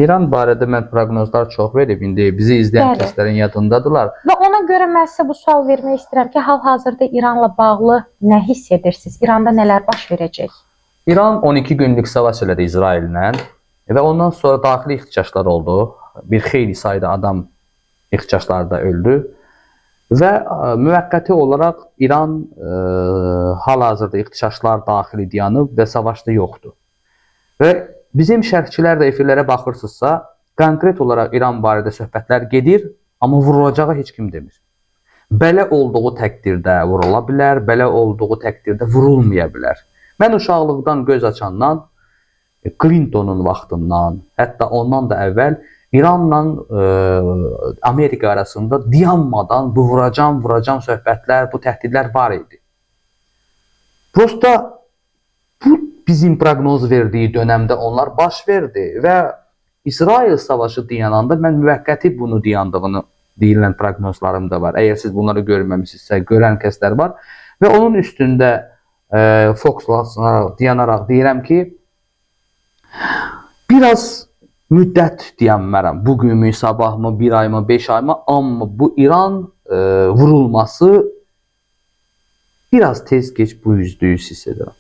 İran barədə mən proqnozlar çox verib. İndi bizi izləyən kəslərin yadındadılar. Və ona görə mən sizə bu sual vermək istəyirəm ki, hal-hazırda İranla bağlı nə hiss edirsiniz? İranda nələr baş verəcək? İran 12 günlük savaş elədi İsraillə və ondan sonra daxili ixtişaşlar oldu. Bir xeyli sayda adam ixtişaşlarda öldü və müvəqqəti olaraq İran hal-hazırda ixtişaşlar daxili dayanıb və savaşda yoxdur. Və bizim şərhçilər də efirlərə baxırsınızsa, konkret olaraq İran barədə söhbətlər gedir, amma vurulacağı heç kim demir. Belə olduğu təqdirdə vurula bilər, belə olduğu təqdirdə vurulmaya bilər. Mən uşaqlıqdan göz açandan, Clintonun vaxtından, hətta ondan da əvvəl İranla Amerika arasında dayanmadan bu vuracam, vuracam söhbətlər, bu təhdidlər var idi. Prosta bu bizim proqnoz verdiyi dönəmdə onlar baş verdi və İsrail savaşı dayananda mən müvəqqəti bunu dayandığını deyilən proqnozlarım da var. Əgər siz bunları görməmisinizsə, görən kəslər var və onun üstündə fokuslanaraq, dayanaraq deyirəm ki, biraz müddət deyənmərəm. Bugünmü, sabahmı, bir aymı, 5 aymı, amma bu İran vurulması biraz tez geç bu %100 hiss edirəm.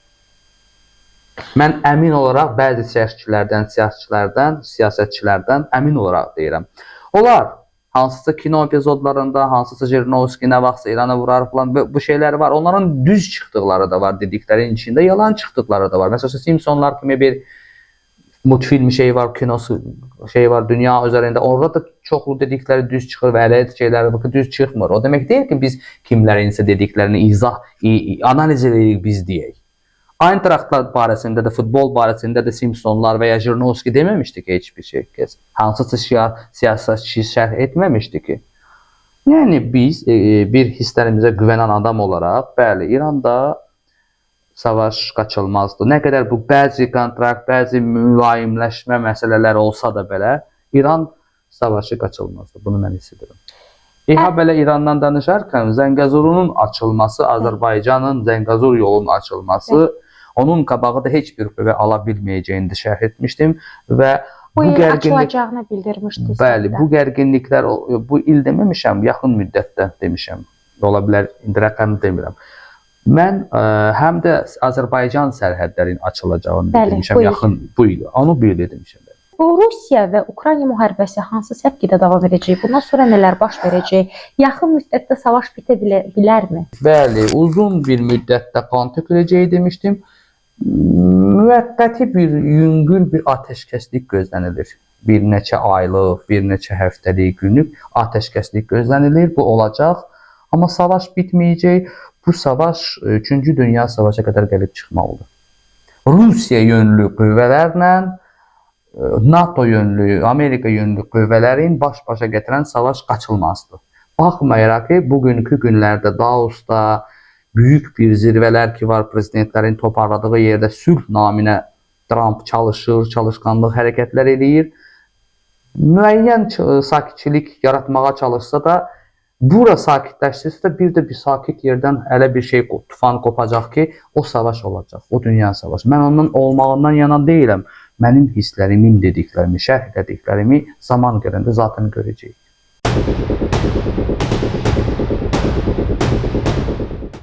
Mən əmin olaraq bəzi şərhçilərdən, siyasətçilərdən, siyasətçilərdən əmin olaraq deyirəm. Onlar hansısa kino epizodlarında, hansısa Jirinovski nə vaxtsa İranı vurar falan bu şeylər var. Onların düz çıxdıqları da var dediklərinin içində, yalan çıxdıqları da var. Məsələn, Simpsonlar kimi bir multfilm şey var, kinosu şey var dünya üzərində. Orada da çoxlu dedikləri düz çıxır və elə şeylər var ki, düz çıxmır. O demək deyil ki, biz kimlərinsə dediklərini izah, analiz edirik biz deyək. Eintrachtlar barəsində də, futbol barəsində də Simpsonlar və ya Jirinovski deməmişdi ki, heç bir şey. Kəs. Hansısa siyasətçi şərh etməmişdi ki. Yəni biz bir hisslərimizə güvənən adam olaraq, bəli, İranda savaş qaçılmazdı. Nə qədər bu bəzi kontrakt, bəzi mülayimləşmə məsələləri olsa da belə, İran savaşı qaçılmazdı. Bunu mən hiss edirəm. Ha belə İrandan danışarkən Zəngəzurun açılması, Azərbaycanın Zəngəzur yolunun açılması, onun qabağı da heç bir qüvvə ala bilməyəcəyini də şərh etmişdim və Bu il açılacağını bildirmişdiniz. Bəli, bu gərginliklər bu il deməmişəm, yaxın müddətdə demişəm. Ola bilər, indi rəqəm demirəm. Mən həm də Azərbaycan sərhədlərinin açılacağını demişəm, yaxın bu il. Onu bu il demişəm. Bu Rusiya və Ukrayna müharibəsi hansı səviyyədə davam edəcək? Bundan sonra nələr baş verəcək? Yaxın müddətdə savaş bitə bilərmi? Bəli, uzun bir müddətdə qan töküləcəyi demişdim. Müvəqqəti bir yüngül bir atəşkəslik gözlənilir. Bir neçə aylıq, bir neçə həftəlik, günlük atəşkəslik gözlənilir. Bu olacaq. Amma savaş bitməyəcək. Bu savaş 3-cü Dünya Savaşı qədər gəlib çıxmalıdır. Rusiya yönlü qüvvələrlə NATO yönlü, Amerika yönlü qüvvələrin baş-başa gətirən savaş qaçılmazdır. Baxmayaraq ki, bugünkü günlərdə Davosda böyük bir zirvələr ki var, prezidentlərin toparladığı yerdə sülh naminə Trump çalışır, çalışqanlıq hərəkətlər eləyir. Müəyyən sakitçilik yaratmağa çalışsa da, bura sakitləşdirsə də bir də bir sakit yerdən elə bir şey tufan qopacaq ki, o savaş olacaq, o dünya savaşı. Mən ondan olmağından yana deyiləm. Mənim hisslərimin dediklərimi, şərh elədiklərimi zaman gələndə zaten görəcəyik.